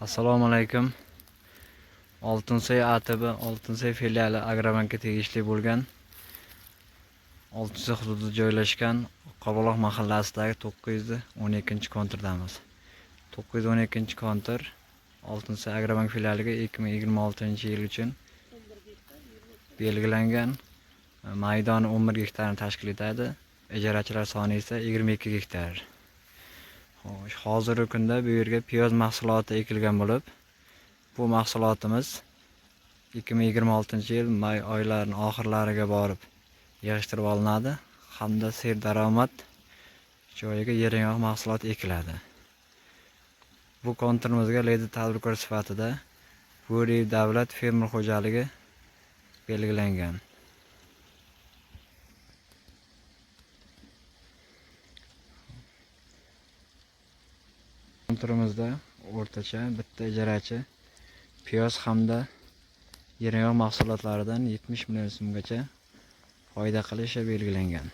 Assalomu alaykum. Oltinsoy ATB Oltinsoy filiali Agrobankka tegishli bo'lgan Oltinsoy hududida joylashgan Oqqo'rbuloq mahallasidagi 912-konturdamiz. 912-kontur Oltinsoy Agrobank filialiga 2026-yil uchun belgilangan. Maydoni 11 gektarni tashkil etadi. Ijarachilar soni esa 22 gektar. Xo'sh, hozirgi kunda bu yerga piyoz mahsuloti ekilgan bo'lib, bu mahsulotimiz 2026-yil may oylarining oxirlariga borib yig'ishtirib olinadi hamda serdaromad joyiga yeryong'oq mahsuloti ekiladi. Bu konturimizga lider tadbirkor sifatida Bo'riyev davlat fermer xo'jaligi belgilangan. Konturimizda o'rtacha bitta ijarachi piyoz hamda yeryong'oq mahsulotlaridan 70 million so'mgacha foyda qilishi belgilangan.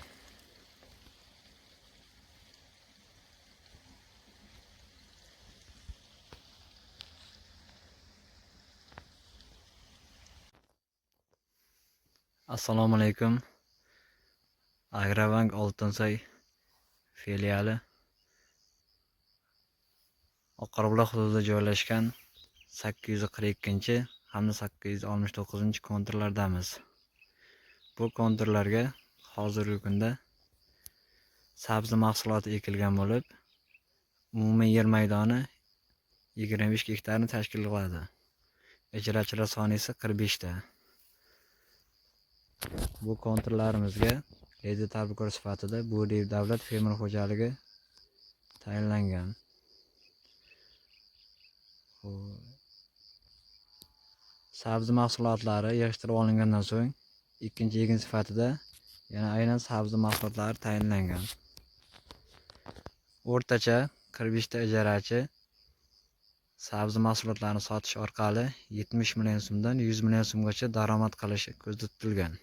Assalomu alaykum. Agrobank Oltinsoy filiali Oqqo'rbuloq hududida joylashgan 842 hamda 869-konturlardamiz. Bu konturlarga hozirgi kunda sabzi mahsuloti ekilgan bo'lib, umumiy yer maydoni 25 gektarni tashkil qiladi. Ijarachilar soni esa 45 ta. Bu konturlarimizga lider tadbirkor sifatida Bo'riyev davlat fermer xo'jaligi tayinlangan. Sabzi mahsulotlari yig'ishtirib olingandan so'ng ikkinchi egin sifatida yana aynan sabzi mahsulotlari tayinlangan. O'rtacha 45 ta ijarachi sabzi mahsulotlarini sotish orqali 70 million so'mdan 100 million so'mgacha daromad qilishi ko'zda tutilgan.